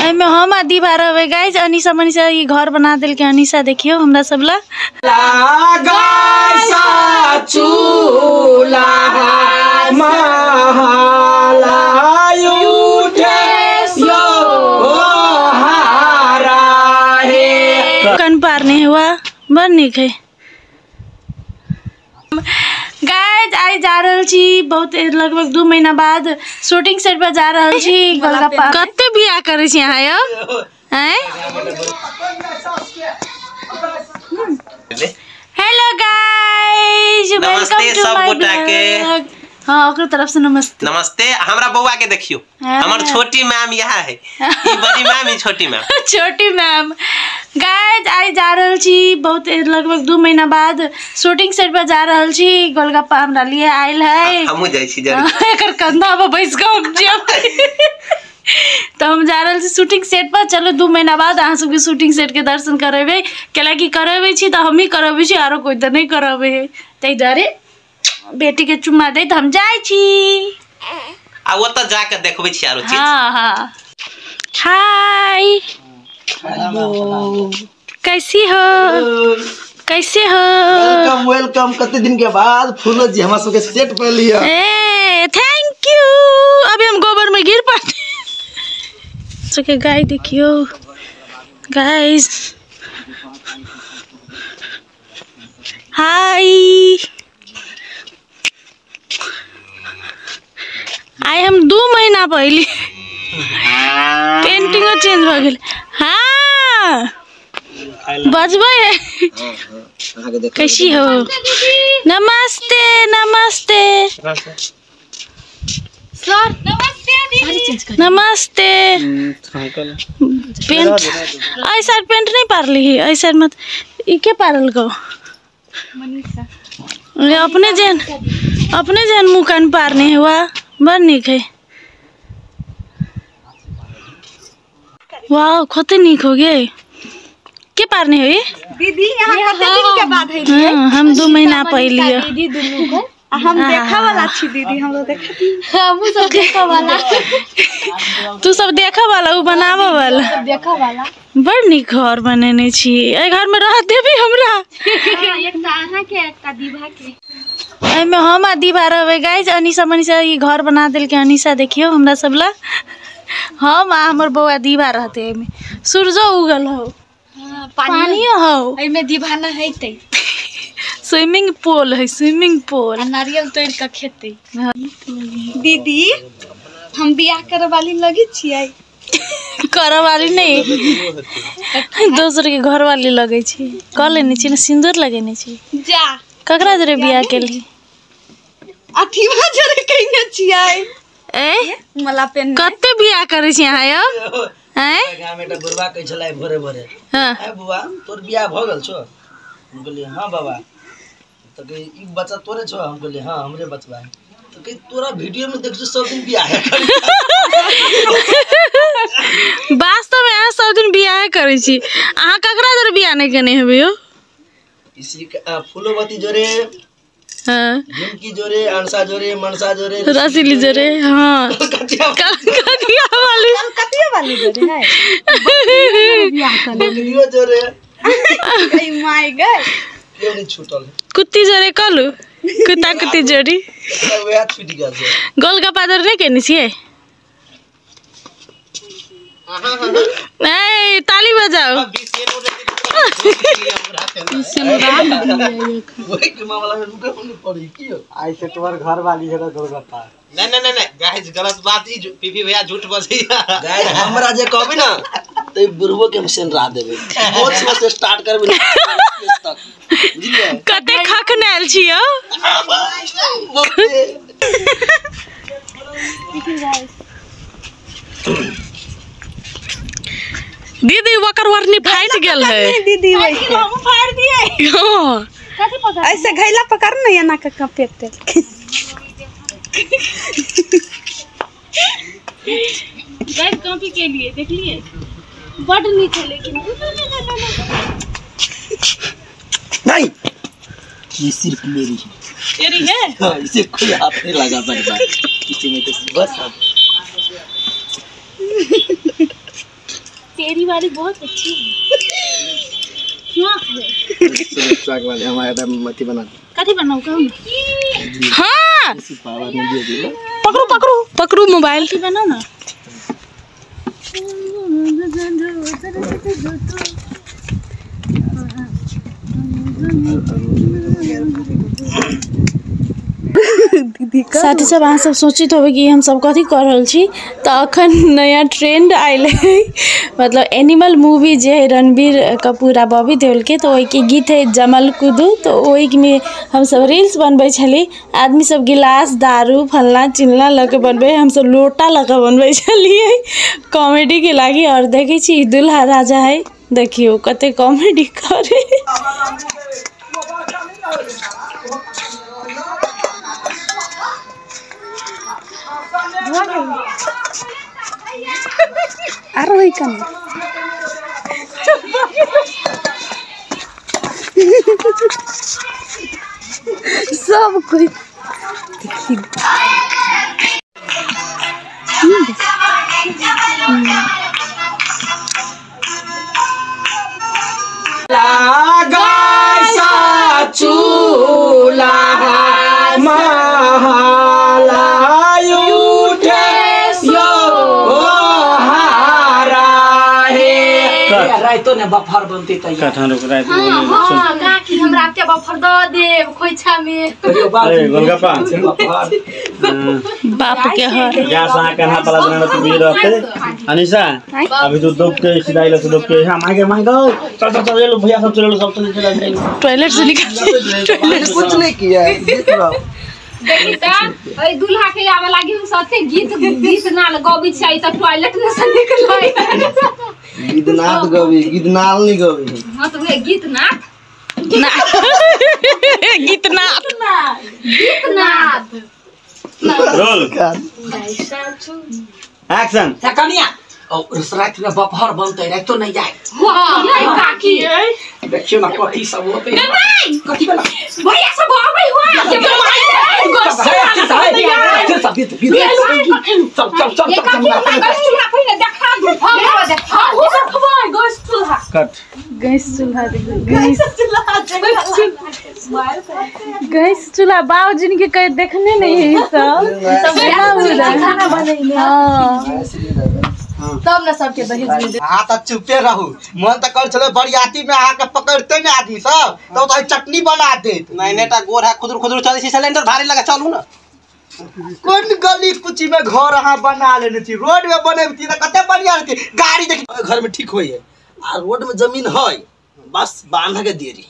एहिमे हम आ दीवा रहबै गाइस। अनिशा मनीषा ई घर बना देलकै। अनिशा देखियौ हमरा सब ला कन पारने हुआ बड़ नीक है गाइस। I जा रहल छी बहुत लगभग 2 महीना बाद शूटिंग सेट पर जा रहल छी। गोलगप्पा कते बियाह करै छी अहाँ यौ? हैं हेलो गाइस, welcome to सब गोटा के। हाँ ओकरो तरफ से नमस्ते। नमस्ते। हमरा बउआ के देखियो, हमर छोटी मैम यहाँ है, ई बड़ी मैम, ई छोटी मैम। छोटी मैम। गाइस I जा रहल छी बहुत लगभग 2 महीना बाद शूटिंग सेट पर जा रहल छी। गोलगप्पा हमरा लिए आयल है, हमहू जाइ छी जरूर। एकर कंधा पर बैस के हम जायब। तो हम जा रहल छी शूटिंग सेट पर। चलो 2 महीना बाद अहाँ सबके शूटिंग सेट के दर्शन करेबै। कैलाकि करेबै छी तऽ हमही करबै छी, आरो कोई तऽ नहीं करबै है। ताहि दुआरे बेटी के चुम्मा दैत हम जाइ छी आ ओतऽ जाके देखबै छी आरो चीज। हाँ हाँ। हाय, कैसी हो? कैसे हो? Welcome welcome. कते दिन के बाद फूलो जी हमरा सबके सेट पे लिया। ए thank you. अभी हम गोबर में गिर पड़ते। सबके गाय देखियो गाइस। हाय, आई हम 2 महीना पहले पेंटिंगो चेंज भ गेल। हाँ बजबै है। कैसी हो? नमस्ते नमस्ते सर। नमस्ते नमस्ते। पेंट आई साइड पेंट नहीं पारली है, आई साइड मत। ई के पारल गो? अपने जन अपने जन मुँह कान पारने हुआ बड़ नीक है। वाह कते नीक हो गए। के पारने हो दीदी? यहाँ कते दिन के बाद है? हाँ, हम 2 महीना पहले। दीदी दुनू को हम देखा वाला छी दीदी, हमरो देखा दी। हम सब देखा वाला, तू सब देखा वाला, उ बनावे वाला, देखा वाला। बड़ नीक घर बनेने छी। एहि घर में रह देबी हमरा? एकटा अहाँ के एकटा दीवा के। एहिमे हम आ दीवा रहबै गाइस। अनिशा मनीषा ई घर बना देलकै। अनिशा देखियौ हमरा सब ला। हम आ हमर बौआ दीवा रहते। एहिमे सूरजो उगल हो, पानियो हो, एहिमे दीवा नहैतै। स्विमिंग पूल है, स्विमिंग पूल। आ नारियल तोड़ के खेतै। दीदी हम बियाह करे वाली लगी छियै? करे वाली नहीं, दोसर के घर वाली लगै छी। कह लेने छी ने, सिंदूर लगेने छी। जा ककरा जरे बियाह केली? अथीवा जरे कइने छियै। ए मला पेन कते बियाह करै छी अहाँ यौ? हैं गाम में एकटा बुढ़वा कहै छलै भोरे भोरे, हां ए बुआ तोर बियाह भ गेल छौ? हम कहलियै हां बाबा। त कहै ई बच्चा तोरे छौ? हम कहलियै हां हमरे बचवा है। त कहै तोरा वीडियो में देखै सब दिन बियाह करै। वास्तव में अहाँ सब दिन बियाह करै छी। अहाँ ककरा जरे बियाह नहीं केने हेबै यौ? इसी फूलोवती जोरे, हाँ झुमकी जोरे, अनसा जोरे, मनसा जोरे, रसीली जोरे, हाँ कतिया वाली, कतिया वाली जोरे है, बकरियो जोरे। गई my गई केओ नहीं छूटल। कुत्ती जोरे कहलू, कुत्ता कुत्ती जोड़ी वएह छूटि गेल छै। गोलगप्पा जोरे नहीं केने छियै? नहीं ताली बजाओ। वही के मामला में रुके नहीं पड़ी की आई से तुम्हार घर वाली है गोलगप्पा। नहीं नहीं नहीं गाइस गलत बात, ई पीपी भैया झूठ बजैया। गाइस हमरा जे कहबी ना त ई बुढ़बो के हम सेनरा देबै। बहुत समय से स्टार्ट करबी तक, बुझलियै? कते खखनायल छी यौ। दीदी ओकर वरनी फाटि गेल है। दीदी हम फाड़ दिए। हां ऐसे घैला पकड़ ना एना के कपेते। गाइस कॉपी के लिए देख लिए बड़ नीक है, लेकिन नहीं ये सिर्फ मेरी है। तेरी है? हाँ, इसे कोई हाथ नहीं लगा सकता। इसी में तो बस। मेरी वाली बहुत अच्छी है। वाले हमारे मती बना कथी बनाऊ कहू? हाँ पकड़ो पकड़ो पकड़ो मोबाइल बनाओ ना। साथी सब अहाँ सब सोचित होबै कि हम सब कथी कर रहल छी, तो अखन नया ट्रेंड आयल है, मतलब एनिमल मूवी जे है रणबीर कपूर आ बॉबी देओल के, तो ओहिके गीत है जमल कुदू, तो ओहिमे हम सब रील्स बनबै छली। आदमी सब गिलास दारू फलना चिलना लऽ के बनबै, हम सब लोटा लऽ के बनबै छलियै कॉमेडी के लागी। और देखै छी दुल्हा राजा है, देखियौ कते कॉमेडी करे। सब कोई राइतो ने बफर बनते तैयार। हां काकी हमरा के बफर the देब खोइछा में। अरे गोलगप्पा बाप के हर गैस आ के हाथ वाला देना तो भी रहते। अनिशा अभी तो दोप के सीधा इला से दोप के हां मांगे मांगे चल चल चल लो भैया सब चलो सब चले चले टॉयलेट से निकल टॉयलेट कुछ नहीं किया है देख रहा। देखी त ओइ दुल्हा के आवे लागी हम सते गीत गीत नाल गबी छै त टॉयलेट में से निकलै। गीतनाथ गबी गीतनाल नहीं गबी। हां तो वे गीतनाथ गीतनाथ गीतनाथ रोल एक्शन। कनिया और रात में बपहर बनते रातो नहीं जाए। हां नहीं काकी देखियो ना कथी सब होते कथी वाला भैया सब आबै हुआ के चल चल चल ये काकी हमरा गैस चूल्हा पहिने देखा दू। हम देखा हो देखबै गैस चूल्हा कट गैस चूल्हा देखो गैस चूल्हा गैस चूल्हा बाबूजी के कहीं देखने नहीं है सब सब खाना बनैले। हां तब ना सबके दहेज में। हां त चुपे रहू, मन त कर चले बरियाती में आके पकड़ते ने आदमी सब तो तो चटनी बना देत। नहीं नहीं टा गोर है खुदर खुदर चलै छी सिलेंडर भारी लगा चलू ना। कोन गली कुची में घर अहाँ बना लेने छी, रोड में बनैबती त कते बढ़िया रहती। गाड़ी देखी घर में ठीक होई है आ रोड में जमीन है बस बांध के देरी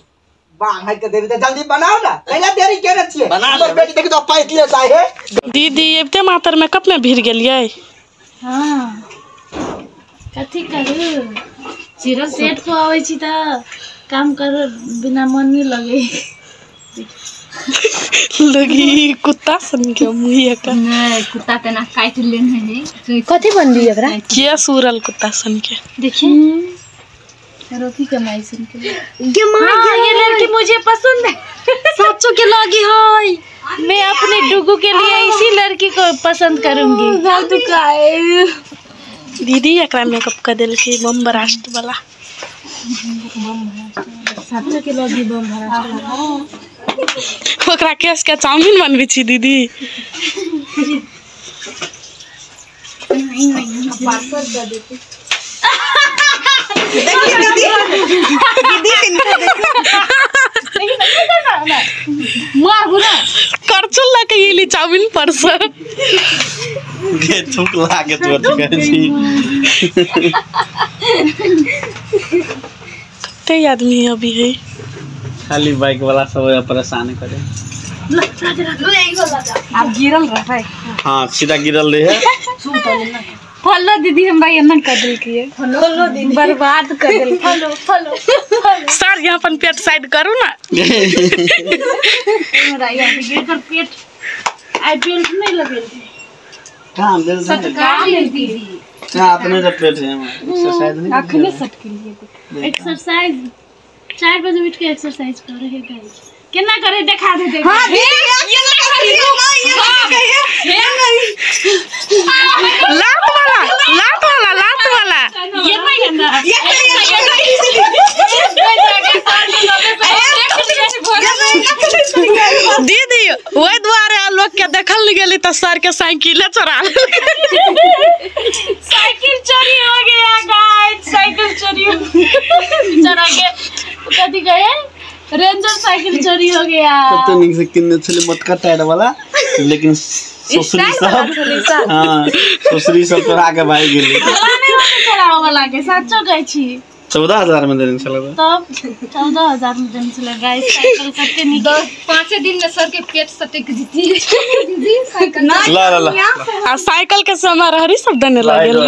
बांध के देरी त जल्दी बनाओ ना पहले देरी केने छियै हमर बेटी देखी तो पैक ले जाय है। दीदी एते मातर मेकअप में भिड़ गेलियै। हां कथी करू जीरो सेट को आबै छी त काम कर बिना मन नहीं लगे। लगी कुत्ता सन के मुंह का नहीं कुत्ता तना काट लेने है। कथी बनली एकरा किया सूरल कुत्ता सन के देखिए रोटी कमाई सन के गे मां। हाँ, ये लड़की मुझे पसंद है सच्चो के लगी है। मैं अपने डुगू के लिए इसी लड़की को पसंद करूंगी। दीदी एकरा मेकअप कर देलकै बम ब्रास्ट वाला। सच्चो के लगी बम ब्रास्ट ओकरा केस के चाउमीन बनबै छी दीदी। पार्सल कर देते दीदी मार बुरा करचुल लके गेली चाउमीन पर से गे थूक लागे तोर कहै छी। कते आदमी अभी है खाली बाइक वाला सब परेशान करे। आप गिरल रहे। हां सीधा गिरल रहे। फॉलो दीदी हमरा एना कर देलकै है। फॉलो दीदी बर्बाद कर देलकै। फॉलो फॉलो सर यहाँ अपन पेट साइड करू ना। हमरा यहाँ एकर पेट आईपीएल नहीं लगेल कहां देल सटका लेल दीदी। हां अपने जब पेट है एक्सरसाइज नहीं अखने सटके लिए एक्सरसाइज 4 बजे उठ के एक्सरसाइज करे है गाइस। केना करे देखा दे दे। हां लात वाला लात वाला लात वाला ये नहीं है ना। के साइकिल चोरा साइकिल चोरी हो गया गाइस, साइकिल चोरी चोरा के कथी गए, रेंजर साइकिल चोरी हो गया। कते नीक से किनने छलै मोटका टायर वाला, लेकिन ससुरी सब, हां ससुरी सब चोरा के भाग गेलै। चोरावे वाला के सच्चो कहै छी। 14,000 में देने छलै तब 14,000 में देने छलै गाइस साइकिल। कते नीक 5 दिन में सर के पेट सटक जीती दीदी साइकिल। ला ला ला आ साइकिल के समय हरी सब देने लागल।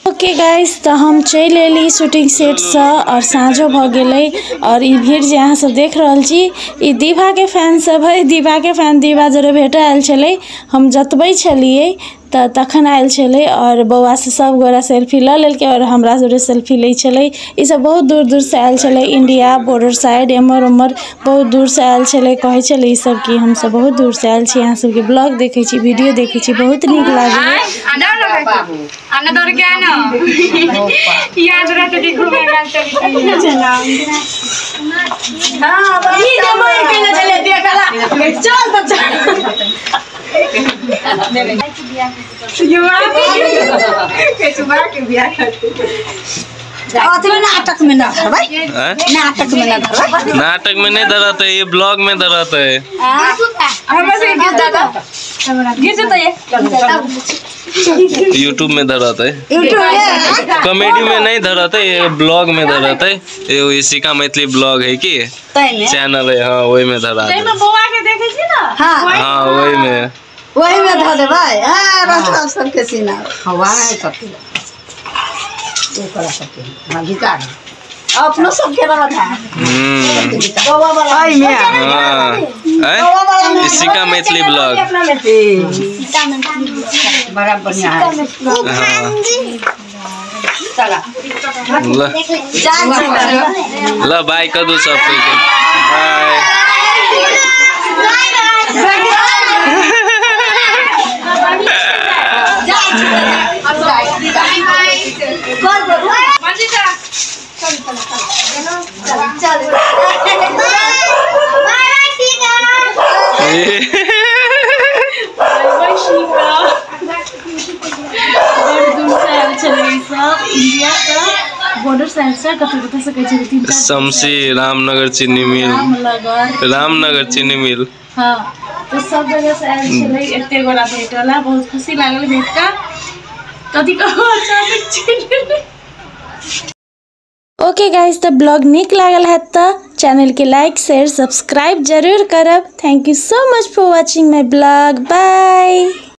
ओके गाइस, तो हम चलि एली शूटिंग सेटसँ और साँझो भ गेलै। और ई भीड़ जे अहाँ सब देख रहल छी ई दीभा के फैन सब है। दीभा के फैन दीभा जरे भेट आयल छलै, हम जतबै छलियै तऽ तखन आयल छलै। और बौआ से सब गोरा सेल्फी लऽ लेलकै और हमरा जोरे सेल्फी लै छलै। ई सब बहुत दूर दूर से आयल छलै, इंडिया बॉर्डर साइड एम्हर ओम्हर बहुत दूर से आयल छलै। कहै छलै ई सब कि हमसब बहुत दूर से आयल छी, अहाँ सबके ब्लॉग देखै छी, वीडियो देखै छी, बहुत नीक लागलै। नाटक में ना धरबै, नाटक में ना धरबै, नाटक में नहीं धराते, ये ब्लॉग में धराते है। यूट्यूब में धराते है, कॉमेडी में नहीं धराते, ये ब्लॉग में धराते। ये इसी का मैथिली ब्लॉग है कि चैनल है, हाँ वही में धराते। हाँ वही में, वही में धर देबै। हां रास्ता सबके सीना हवा है सबके अपनो सबके रहत है। हां इसी का मैथिली ब्लॉग बड़ा बढ़िया है। चला ल बाय कर दो सब के, बाय। शमशी रामनगर चीनी मिल, रामनगर चीनी मिल। हाँ तो सब जगह से आयल छलै, एते गोरा भेटला, बहुत खुशी लागल भेट का। कथी कहू अचानक चलि। ओके गाइस, तो ब्लॉग नीक लागल है तो चैनल के लाइक शेयर सब्सक्राइब जरूर करब। Thank you so much for watching my blog. Bye.